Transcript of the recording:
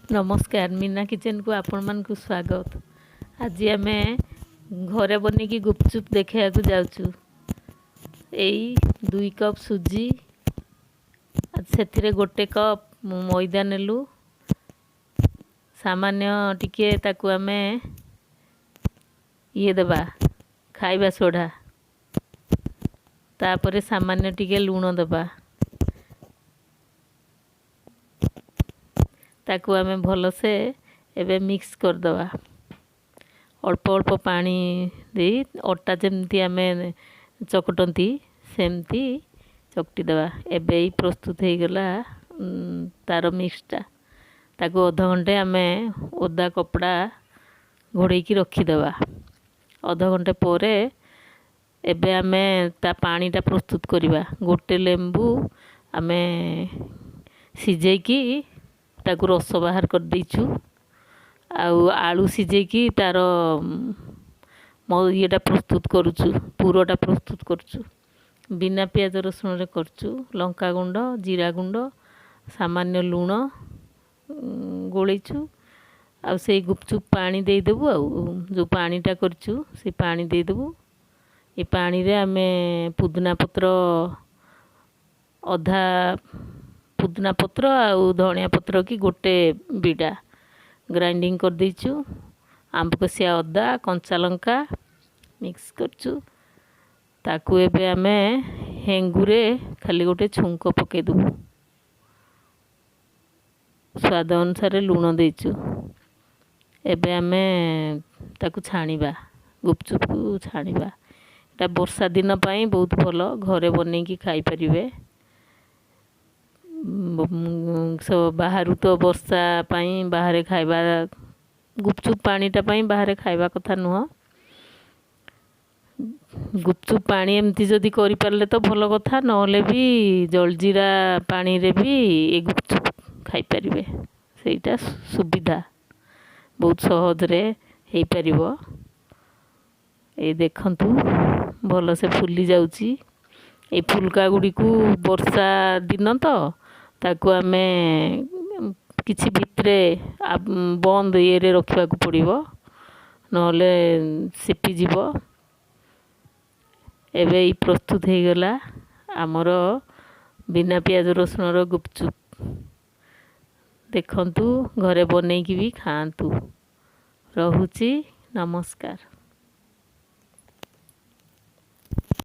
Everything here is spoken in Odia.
ନମସ୍କାର, ମୀନା କିଚେନକୁ ଆପଣମାନଙ୍କୁ ସ୍ୱାଗତ। ଆଜି ଆମେ ଘରେ ବନେଇକି ଗୁପଚୁପ୍ ଦେଖାଇବାକୁ ଯାଉଛୁ। ଏଇ 2 କପ୍ ସୁଜି, ସେଥିରେ 1 କପ୍ ମଇଦା ନେଲୁ। ସାମାନ୍ୟ ଟିକେ ତାକୁ ଆମେ ଇଏ ଦେବା, ଖାଇବା ସୋଢ଼ା। ତାପରେ ସାମାନ୍ୟ ଟିକେ ଲୁଣ ଦେବା। ତାକୁ ଆମେ ଭଲସେ ଏବେ ମିକ୍ସ କରିଦେବା। ଅଳ୍ପ ଅଳ୍ପ ପାଣି ଦେଇ ଅଟା ଯେମିତି ଆମେ ଚକଟନ୍ତି, ସେମିତି ଚକଟି ଦେବା। ଏବେ ଏଇ ପ୍ରସ୍ତୁତ ହେଇଗଲା ତାର ମିକ୍ସଟା। ତାକୁ ଅଧଘଣ୍ଟେ ଆମେ ଓଦା କପଡ଼ା ଘୋଡ଼େଇକି ରଖିଦେବା। ଅଧଘଣ୍ଟେ ପରେ ଏବେ ଆମେ ତା ପାଣିଟା ପ୍ରସ୍ତୁତ କରିବା। ଗୋଟେ ଲେମ୍ବୁ ଆମେ ସିଝେଇକି ତାକୁ ରସ ବାହାର କରିଦେଇଛୁ, ଆଉ ଆଳୁ ସିଝେଇକି ତାର ଇଏଟା ପ୍ରସ୍ତୁତ କରୁଛୁ, ପୁରଟା ପ୍ରସ୍ତୁତ କରୁଛୁ। ବିନା ପିଆଜ ରସୁଣରେ କରୁଛୁ। ଲଙ୍କା ଗୁଣ୍ଡ, ଜିରା ଗୁଣ୍ଡ, ସାମାନ୍ୟ ଲୁଣ ଗୋଳେଇଛୁ, ଆଉ ସେଇ ଗୁପଚୁପ୍ ପାଣି ଦେଇଦେବୁ। ଆଉ ଯେଉଁ ପାଣିଟା କରିଛୁ, ସେଇ ପାଣି ଦେଇଦେବୁ। ଏ ପାଣିରେ ଆମେ ପୁଦିନା ପତ୍ର, ଅଧା ପୁଦିନା ପତ୍ର ଆଉ ଧଣିଆ ପତ୍ର କି ଗୋଟେ ବିଡ଼ା ଗ୍ରାଇଣ୍ଡିଙ୍ଗ କରିଦେଇଛୁ। ଆମ୍ବ କଷିଆ ଅଦା, କଞ୍ଚା ଲଙ୍କା ମିକ୍ସ କରିଛୁ। ତାକୁ ଏବେ ଆମେ ହେଙ୍ଗୁରେ ଖାଲି ଗୋଟେ ଛୁଙ୍କ ପକାଇଦେବୁ। ସ୍ୱାଦ ଅନୁସାରେ ଲୁଣ ଦେଇଛୁ। ଏବେ ଆମେ ତାକୁ ଛାଣିବା, ଗୁପଚୁପକୁ ଛାଣିବା। ଏଇଟା ବର୍ଷା ଦିନ ପାଇଁ ବହୁତ ଭଲ, ଘରେ ବନେଇକି ଖାଇପାରିବେ। ବାହାରୁ ତ ବର୍ଷା ପାଇଁ ବାହାରେ ଖାଇବା, ଗୁପଚୁପ୍ ପାଣିଟା ପାଇଁ ବାହାରେ ଖାଇବା କଥା ନୁହଁ। ଗୁପଚୁପ୍ ପାଣି ଏମିତି ଯଦି କରିପାରିଲେ ତ ଭଲ କଥା, ନହେଲେ ବି ଜଳଜିରା ପାଣିରେ ବି ଏ ଗୁପଚୁପ୍ ଖାଇପାରିବେ। ସେଇଟା ସୁବିଧା, ବହୁତ ସହଜରେ ହେଇପାରିବ। ଏଇ ଦେଖନ୍ତୁ, ଭଲସେ ଫୁଲି ଯାଉଛି। ଏଇ ଫୁଲକା ଗୁଡ଼ିକୁ ବର୍ଷା ଦିନ ତ ତାକୁ ଆମେ କିଛି ଭିତରେ ବନ୍ଦ ଇଏରେ ରଖିବାକୁ ପଡ଼ିବ, ନହେଲେ ସିପିଯିବ। ଏବେ ଏଇ ପ୍ରସ୍ତୁତ ହେଇଗଲା ଆମର ବିନା ପିଆଜ ରସୁଣର ଗୁପଚୁପ୍। ଦେଖନ୍ତୁ, ଘରେ ବନେଇକି ବି ଖାଆନ୍ତୁ। ରହୁଛି, ନମସ୍କାର।